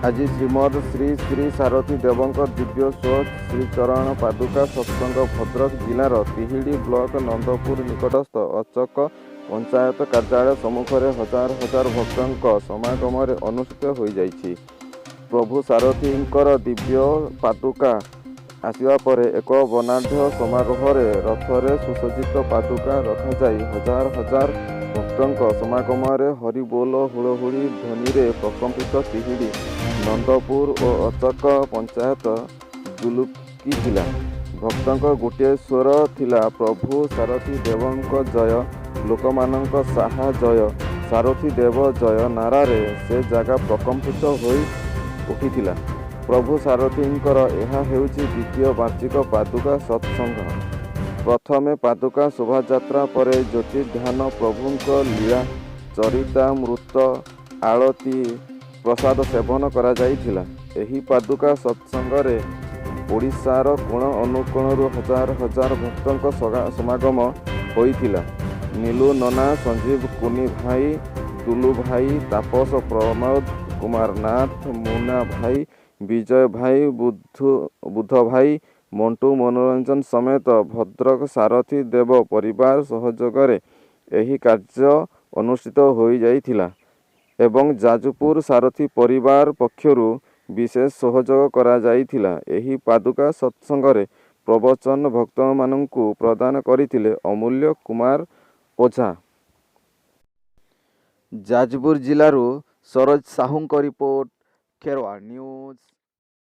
ଆଜି ଶ୍ରୀମଦ୍ ଶ୍ରୀ ଶ୍ରୀ ସାରଥୀ ଦେବଙ୍କ ଦିବ୍ୟ ସ୍ୱ ଶ୍ରୀଚରଣ ପାଦୁକା ସତ୍ସଙ୍ଗ ଭଦ୍ରକ ଜିଲ୍ଲାର ତିହିଡ଼ି ବ୍ଲକ ନନ୍ଦପୁର ନିକଟସ୍ଥ ଅଚକ ପଞ୍ଚାୟତ କାର୍ଯ୍ୟାଳୟ ସମ୍ମୁଖରେ ହଜାର ହଜାର ଭକ୍ତଙ୍କ ସମାଗମରେ ଅନୁଷ୍ଠିତ ହୋଇଯାଇଛି। ପ୍ରଭୁ ସାରଥୀଙ୍କର ଦିବ୍ୟ ପାଦୁକା ଆସିବା ପରେ ଏକ ବର୍ଣ୍ଣାଢ୍ୟ ସମାରୋହରେ ରଥରେ ସୁସଜ୍ଜିତ ପାଦୁକା ରଖାଯାଇ ହଜାର ହଜାର ଭକ୍ତଙ୍କ ସମାଗମରେ ହରିବୋଲ, ହୁଳହୁଳି ଧ୍ୱନିରେ ପ୍ରକମ୍ପିତ ତିହିଡ଼ି, ନନ୍ଦପୁର ଓ ଅଚକ ପଞ୍ଚାୟତ ଦୁଲୁକିଥିଲା। ଭକ୍ତଙ୍କ ଗୋଟିଏ ସ୍ୱର ଥିଲା ପ୍ରଭୁ ସାରଥୀ ଦେବଙ୍କ ଜୟ, ଲୋକମାନଙ୍କ ସାହା ଜୟ, ସାରଥୀ ଦେବ ଜୟ ନାରାରେ ସେ ଜାଗା ପ୍ରକମ୍ପିତ ହୋଇ ଉଠିଥିଲା। ପ୍ରଭୁ ସାରଥୀଙ୍କର ଏହା ହେଉଛି ଦ୍ୱିତୀୟ ବାର୍ଷିକ ପାଦୁକା ସତ୍ସଙ୍ଗ। ପ୍ରଥମେ ପାଦୁକା ଶୋଭାଯାତ୍ରା ପରେ ଜ୍ୟୋତି ଧ୍ୟାନ, ପ୍ରଭୁଙ୍କ ଲୀଳା ଚରିତାମୃତ ଆଳତି, ପ୍ରସାଦ ସେବନ କରାଯାଇଥିଲା। ଏହି ପାଦୁକା ସତ୍ସଙ୍ଗରେ ଓଡ଼ିଶାର କୋଣ ଅନୁକୋଣରୁ ହଜାର ହଜାର ଭକ୍ତଙ୍କ ସମାଗମ ହୋଇଥିଲା। ନିଲୁ ନନା, ସଞ୍ଜୀବ କୁନି ଭାଇ, ଦୁଲୁ ଭାଇ, ତାପସ ପ୍ରମୋଦ କୁମାର ନାଥ, ମୁନା ଭାଇ, ବିଜୟ ଭାଇ, ବୁଦ୍ଧ ଭାଇ, ମଣ୍ଟୁ ମନୋରଞ୍ଜନ ସମେତ ଭଦ୍ରକ ସାରଥୀ ଦେବ ପରିବାର ସହଯୋଗରେ ଏହି କାର୍ଯ୍ୟ ଅନୁଷ୍ଠିତ ହୋଇଯାଇଥିଲା ଏବଂ ଯାଜପୁର ସାରଥୀ ପରିବାର ପକ୍ଷରୁ ବିଶେଷ ସହଯୋଗ କରାଯାଇଥିଲା। ଏହି ପାଦୁକା ସତ୍ସଙ୍ଗରେ ପ୍ରବଚନ ଭକ୍ତମାନଙ୍କୁ ପ୍ରଦାନ କରିଥିଲେ ଅମୂଲ୍ୟ କୁମାର ଓଝା। ଯାଜପୁର ଜିଲ୍ଲାରୁ ସରୋଜ ସାହୁଙ୍କ ରିପୋର୍ଟ, ଖେରୱାଡ଼ ନ୍ୟୁଜ୍।